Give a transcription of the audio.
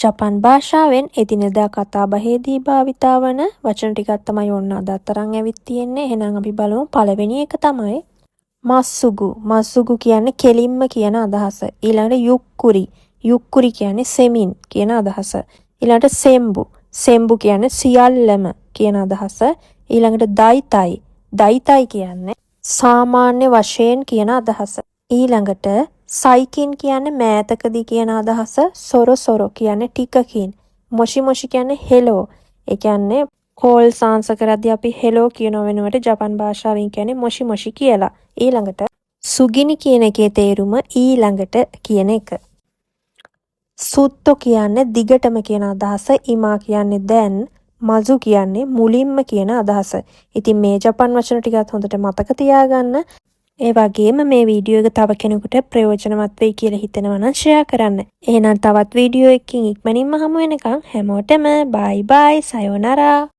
ජපන් භාෂාවෙන් එදිනෙදා කතා බහේදී භාවිතා වන වචන ටිකක් තමයි ඔන්න අදත් අරන් ඇවිත් තියෙන්නේ. එහෙනම් අපි බලමු. පළවෙනි එක තමයි මස්සුගු. මස්සුගු කියන්නේ කෙලින්ම කියන අදහස. ඊළඟට යුක්කුරි. යුක්කුරි කියන්නේ සෙමින් කියන අදහස. ඊළඟට සෙම්බු. සෙම්බු කියන්නේ සියල්ලම කියන අදහස. ඊළඟට දයිතයි. දයිතයි කියන්නේ සාමාන්‍ය වශයෙන් කියන අදහස. ඊළඟට සයිකින් කියන්නේ මෑතකදී කියන අදහස. සොරො සොරො කියන්නේ ටිකකින්. මොෂි මොෂි කියන්නේ හෙලෝ. ඒ කියන්නේ කෝල්ස් ආන්සර් කරද්දී අපි හෙලෝ කියන වෙනුවට ජපන් භාෂාවෙන් කියන්නේ මොෂි මොෂි කියලා. ඊළඟට සුගිනි කියන එකේ තේරුම ඊළඟට කියන එක. සුත්තෝ කියන්නේ දිගටම කියන අදහස. ඉමා කියන්නේ දැන්. මසු කියන්නේ මුලින්ම කියන අදහස. ඉතින් මේ ජපන් වචන ටිකත් හොඳට මතක තියාගන්න. ඒ වගේම මේ වීඩියෝ එක තව කෙනෙකුට ප්‍රයෝජනවත් වෙයි කියලා හිතෙනවා නම් ෂෙයා කරන්න. එහෙනම් තවත් වීඩියෝ එකකින් ඉක්මනින්ම හමු වෙනකන් හැමෝටම බයි බයි, සයෝනරා.